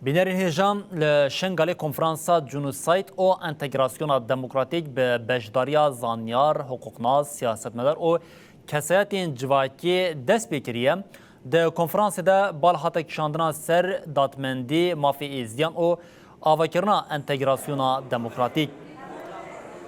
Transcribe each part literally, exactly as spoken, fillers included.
Bînerên hêja, li Şengalê konferansa Cînosayd û Entegrasyona Demokratîk bi beşdariya zanyar, hiqûqnas, siyasetmedar û kesayetên civakî dest pê kiriye. Di konferansê de bal hate kişandina ser dadmendî, mafê êzdiyan û avakirina entegrasyona demokratîk.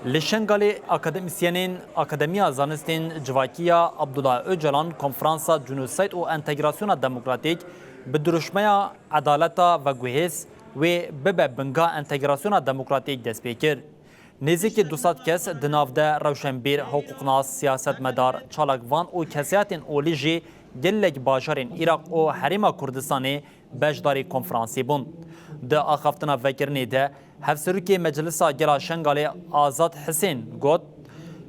Li Şengalê akademîsyenên Akademiya Zanistên Civakî ya Abdullah Ocalan konferansa Cînosayd û Entegrasyona Demokratîk bi dirûşmeya edaleta veguhêz wê bibe binga entegrasyona demokratîk dest pê kir. Nêzîkî du sed kes, di nav de rewşenbîr, hiqûqnas, siyasetmedar, çalakvan û kesayetên olî jî gelek bajarên Iraq û Herêma Kurdistanê beşdarî konferansê bûn. Di axaftina vekirinê de Hevserokê Meclisa Gela Şengalê Azad Hisên got,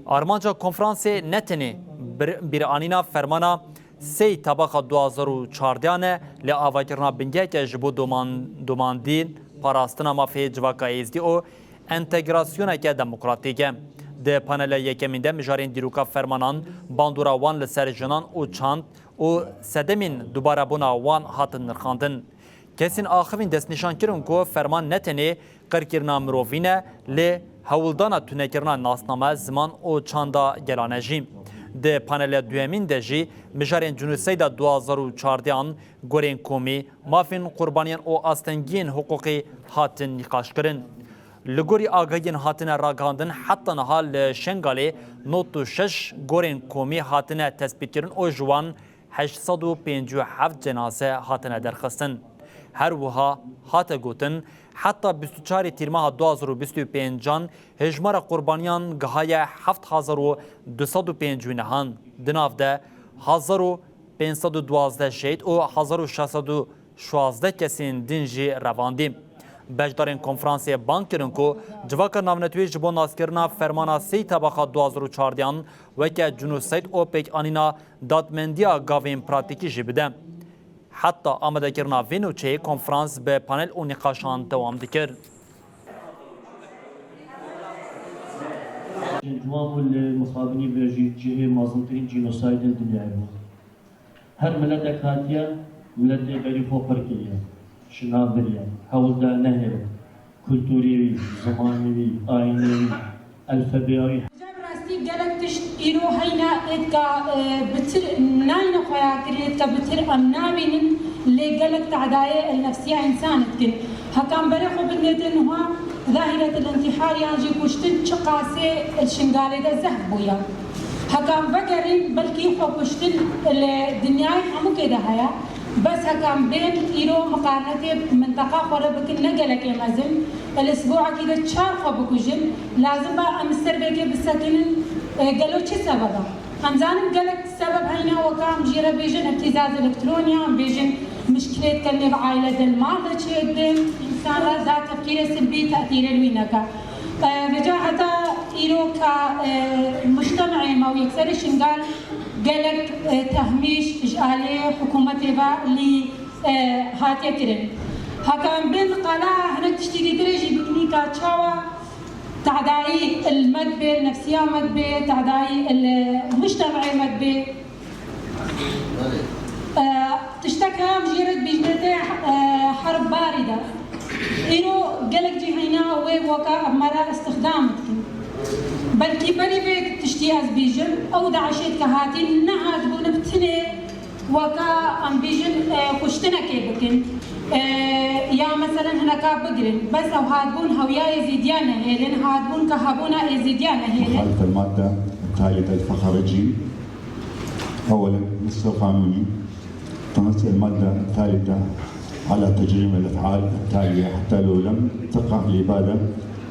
armanca konferansê ne tenê bir-, bîranîna fermana sê Tebaxa du hazar û çardeh e, lê avakirina bingeheke ji bo doman-, domandîn, parastina mafê civaka êzdî û entegrasyoneke demokratîk e. Di panela yekemîn de mijarên dîroka fermanan, bandora wan li ser jinan û çand û sedemên dubarebûna wan hatin nirxandin. Kesên axivîn destnîşan kirin ku ferman ne tenê qirkirina mirovî ne, lê hewldana tunekirina nasname, ziman û çanda gelane jî. Di panela duyemîn de jî mijarên Cînoseyda du hazar û çardeh an, gorên komî, mafên qurbaniyan û astengiyên hiqûqî hatin nîqaşkirin. Li gorî agahiyên hatine ragihandin, heta niha li Şengalê nod û şeş gorên komî hatine tespîtkirin û ji wan heşt sed û pêncî û heft cenaze hatine derxistin. Her wiha hate gotin, heta bîst û çarê Tîrmeha du hazar û bîst û pêncan hejmara qurbaniyan gihaye heft hezar û du sed û pêncî û nehan, di nav de hezar û pênc sed û duwazdeh şehîd û hezar û şeş sed û şazdeh kesên din jî revandî. Beşdarên konferansê bang kirin ku civaka navnetewî ji bo naskirina fermana sê Tebaxa du hazar û çardeh an weke cînosayd û pêkanîna dadmendiya gavên pratîkî jî bide. Heta amadekirina vê nûçeyê konferans bi panel û nîqaşan dewam dikir. Ciwan bû li mixabinî ve jî cihê mezintirîn cînosaydên dinyayê bû. Her miletek hatiye, miletê berî xwe qir kiriye, şinav biriye, hewl da nehêle, kulturê wî, zimanê wî, ayînê wî, elfebeya wî. Ji rastî gelek tişt îro heyne êdka, e, bitir nayne xweya kirî, êdka bitir em nabînin, lê gelek tehdayê el nefsiya însan dikin. Hekan berê xwe bidinêtin wiha, zahîret el intihar yan jî kuştin çiqasê el Şingalê de zehf bûye. Hekan vegerîn, belkî xwe kuştin li dinyayê hemûkê de heye. Bes hekan bên îro miqarnetê minteqa xwe re bikin, ne gelekê mezin, li isbuekî de çar xwe bikujin, lazim ba em li ser vêkê bisekinin, e, gelo çi sebeb e? Em zanin gelek sebeb heyne, weke em jê re bêjin îbtîzaz elektronî, em bêjin mişkilêt ke nêv aîle de li mal de çêdibin, însan re da tefkîrê silbî, tetîrê li wî neke. E, vêca heta îro ka, e, mujtemê me û yekserê Şingal gelek, e, tehmîş ji aliyê hikûmetê ve lî, e, hatiye kirin. Heka em bên qala hinek tiştî dîtirê jî bikinî ka çawa tehdayî il me dibê, nefsiya me dibê, tehdayî il mujtemê me dibê. E, tiştek em jê re dibîjnê tê, e, herb barî de. Îro gelek cî heyna wê weka em me re îstixdam dikin. Belkî berî vê tiştî ez bîjim, ew DAIŞê ke hatî nehatibûne bi tinê weka em bîjin, e, kuştinekê bikin. E, ya meselen hineka bigirin. Bes ew hatibûn hewiya Êzîdiya nehêlin, hatibûn ke hebûna Êzîdiya nehêlin. مخالفة المادة الثالثة الفقرة جيم. أولا، نص القانوني تنص المادة الثالثة على تجريم الأفعال التالية حتى لو لم تقع الإبادة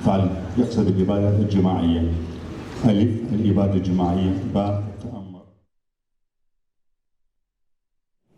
فعلا، يقصد الإبادة الجماعية. ألف، الإبادة الجماعية. باء،